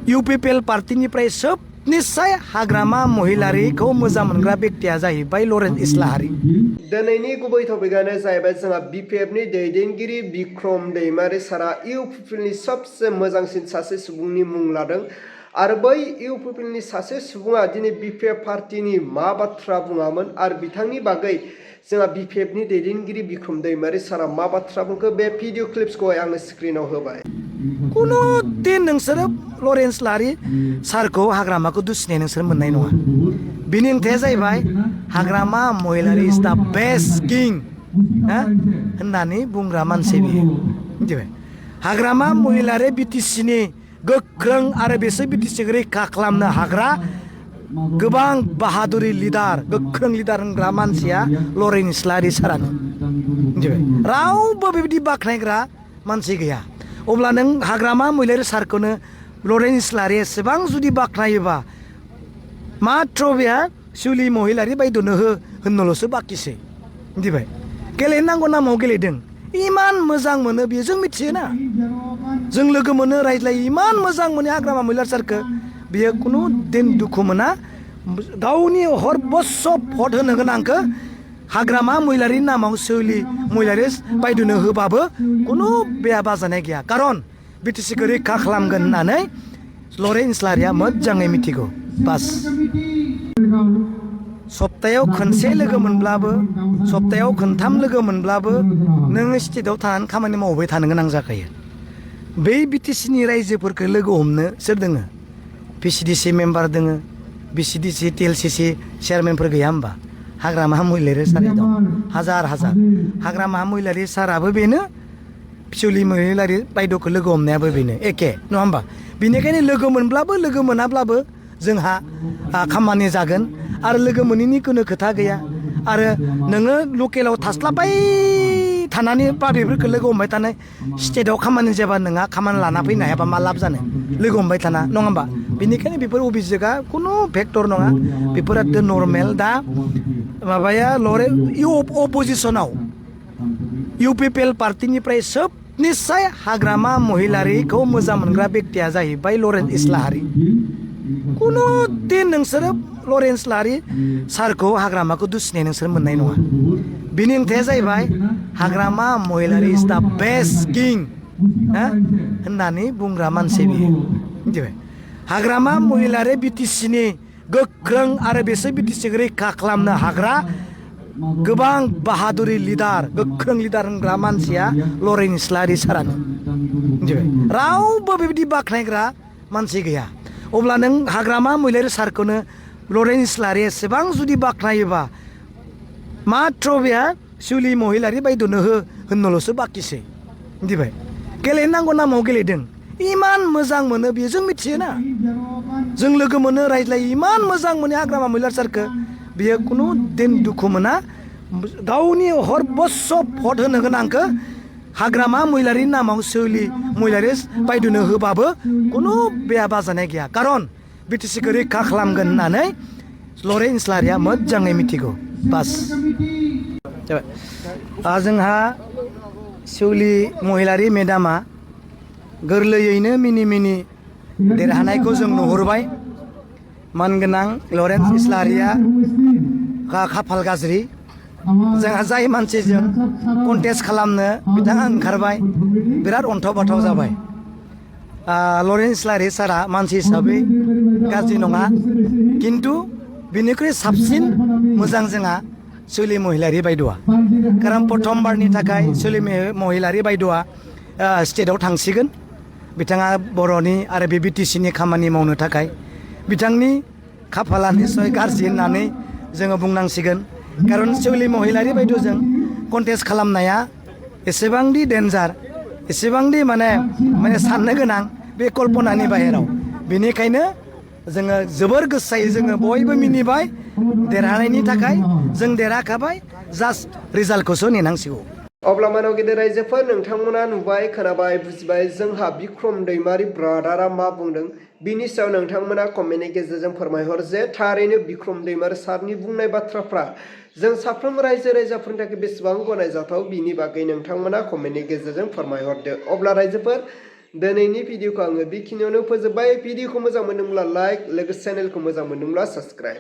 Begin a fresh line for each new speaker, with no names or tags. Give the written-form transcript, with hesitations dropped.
UPPL पार्टीनिफ्राय सोबनिस्राय हाग्रामा महिलारिखौ मोजां मोनग्रा बेक्तिया जाहैबाय लरेन्स इस्लाहारि।
दिनैनि गुबै टपिकआनो जाहैबाय जोंहा बिपिएफनि दैदेनगिरि बिक्रम दैमारि सारा इउपिपिएलनि सबसे मोजांसिन सासे सुबुंनि मुं लादों आरो बै इउपिपिएलनि सासे सुबुङा दिनै बिपिएफ पार्टीनि मा बाथ्रा बुङामोन आरो बिथांनि बागै जोंहा बिपिएफनि दैदेनगिरि बिक्रम दैमारि सारा मा बाथ्रा बुंखो बे भिडिअ क्लिप्सखौहाय आङो स्क्रिनाव होबाय।
कुनु दिन नोंसोरो लरेन्स इस्लाहारि सारखौ हाग्रामाखौ दुसिनाय नोंसोर मोननाय नङा। बिनि ओंथिया जाहैबाय हाग्रामा महिलारि इज दा बेस्ट किं होननानै बुंग्रा मानसि बियो मिथिबाय। हाग्रामा महिलारि बिटिसिनि गोख्रों आरो बेसोर बिटिसिखौ रैखा खालामनो हाग्रा गोबां बाहादुरि लिडार गोख्रों लिडार होनग्रा मानसिया लरेन्स इस्लाहारि सारानो मिथिबाय। रावबो बेबायदि बाख्नायग्रा मानसि गैया। अब्ला नों हाग्रामा महिलारि सारखौनो लरेन्स इस्लाहारि एसेबां जुदि बाख्नायोबा माथ्र बेहा शिउलि महिलारि बायद'नो होननोल'सो बाखिसै मिथिबाय। गेलेनांगौ नामाव गेलेदों इमान मोजां मोनो बेयो जों मिथियोना। जों लोगो मोनो रायज्लायो इमान मोजां मोनो हाग्रामा महिलारि सारखौ बियो खुनु दिन दुखु मोना। गावनि हरबस्स भट होनो गोनांखौ हाग्रामा महिलारिनि नामाव शिउलि महिलारि बायद'नो होबाबो खुनु बेया बाजानाय गैया। खारन बिटिसिखौ रैखा खालामगोन होननानै लरेन्स इस्लाहारिया मोजाङै मिथिगौ। बास सप्तायाव खनसे लोगो मोनब्लाबो सप्तायाव खनथाम लोगो मोनब्लाबो नोङो स्टेटआव थानानै खामानि मावबाय थानो गोनां जाखायो। बै बिटिसिनि रायजोफोरखौ लोगो हमनो सोर दोङो? पिसिडिसि मेम्बार दोङो, बिसिडिसि टिएलसिसि चेयारमेनफोर गैया होमबा? हाग्रामा महिलारि सार दं हाजार हाजार। हाग्रामा महिलारि साराबो बेनो, शिउलि महिलारि बायद'खौ लोगो हमनायाबो बेनो एखे नङा होमबा? बेनिखायनो लोगो मोनब्लाबो लोगो मोनाब्लाबो जोंहा खामानि जागोन आरो लोगो मोनैनि खुनु खोथा गैया। आरो नोङो लकेलाव थास्लाबाय थानानै पाब्लिकफोरखौ लोगो हमबाय थानाय स्टेटआव खामानि जाबा नोंहा खामानि लाना फैनो हायाबा मा लाब जानो लोगो हमबाय थाना नङा होमबा? बेनिखायनो बेफोर अभिযোगा खुनु फेक्टर नङा। बेफोर नर्मेल। दा माबाया अपोजिसनाव इउपिपिएल पार्टीनिफ्राय सोबनिस्राय हाग्रामा महिलारिखौ मोजां मोनग्रा बेक्तिया जाहैबाय लरेन्स इस्लाहारि। कुनु दिन नोंसोरो लरेन्स इस्लाहारि सारखौ हाग्रामाखौ दुसिनाय नोंसोर मोननाय नङा। बिनि ओंथिया जाहैबाय हाग्रामा महिलारि इज दा बेस्ट किं होननानै बुंग्रा मानसि बियो मिथिबाय। हाग्रामा महिलारि बिटिसिनि गोख्रों आरो बेसोर बिटिसिखौ रैखा खालामनो हाग्रा गोबां बाहादुरि लिडार गोख्रों लिडार होनग्रा मानसिया लरेन्स इस्लाहारि सारानो मिथिबाय। रावबो बेबायदि बाख्नायग्रा मानसि गैया। अब्ला नों हाग्रामा महिलारि सारखौनो लरेन्स इस्लाहारि एसेबां जुदि बाख्नायोबा माथ्र बेहा शिउलि महिलारि बायद'नो होननोल'सो बाखिसै मिथिबाय। गेलेनांगौ नामाव गेलेदों इमान मोजां मोनो बेयो जों मिथियोना। जों लोगो मोनो रायज्लायो इमान मोजां मोनो हाग्रामा महिलारि सारखौ बियो खुनु दिन दुखु मोना। गावनि हरबस्स भट होनो गोनांखौ हाग्रामा महिलारिनि नामाव शिउलि महिलारि बायद'नो होबाबो खुनु बेया बाजानाय गैया। खारन बिटिसिखौ रैखा खालामगोन होननानै लरेन्स इस्लाहारिया मोजाङै मिथिगौ। बास जोंहा शिउलि महिलारि मेदामा गोरलैयैनो मिनि मिनि देरहानायखौ जों नुहुरबाय। मानगोनां लरेन्स इस्लाहारिया खाफाल गाज्रि। जोंहा जाय मानसिजों कन्टेस्ट खालामनो बिथाङा ओंखारबाय बिराद अन्थाव बाथाव जाबाय। लरेन्स इस्लाहारि सारा मानसि हिसाबै गाज्रि नङा, खिन्थु बिनिख्रुइ साबसिन मोजां जोंहा शिउलि महिलारि बायद'आ। खारन प्रथमबारनि थाखाय शिउलि महिलारि बायद'आ स्टेटआव थांसिगोन। बिथाङा बर'नि आरो बे बिटिसिनि खामानि मावनो थाखाय बिथांनि खाफाला निस्सय गाज्रि होननानै जोङो बुंनांसिगोन। खारन शिउलि महिलारि बायद'जों कन्टेस्ट खालामनाया एसेबांदि डेन्जार एसेबांदि माने साननो गोनां बे कल्पनानि बाहेराव। बेनिखायनो जोङो जोबोर गोसायै जोङो बयबो मिनिबाय देरहानायनि थाखाय। जों देरहाखाबाय, जास्ट रिजाल्टखौसो नेनांसिगौ।
अब्ला मानव गेदेर रायजोफोर नोंथांमोना नुबाय खोनाबाय बुजिबाय जोंहा बिक्रम दैमारि ब्रादारा मा बुंदों। बिनि सायाव नोंथांमोना कमेन्टनि गेजेरजों फोरमायहर जे थारैनो बिक्रम दैमारि सारनि बुंनाय बाथ्राफ्रा जों साफ्रोम रायजो राजाफोरनि थाखाय बेसेबां गनायजाथाव बिनि बागै नोंथांमोना कमेन्टनि गेजेरजों फोरमायहरदो। अब्ला रायजोफोर दिनैनि भिडिअखौ आङो बेखिनियावनो फोजोबबाय। भिडिअखौ मोजां मोनदोंब्ला लाइक, लोगोसे चेनेलखौ मोजां मोनदोंब्ला साबस्क्राइब।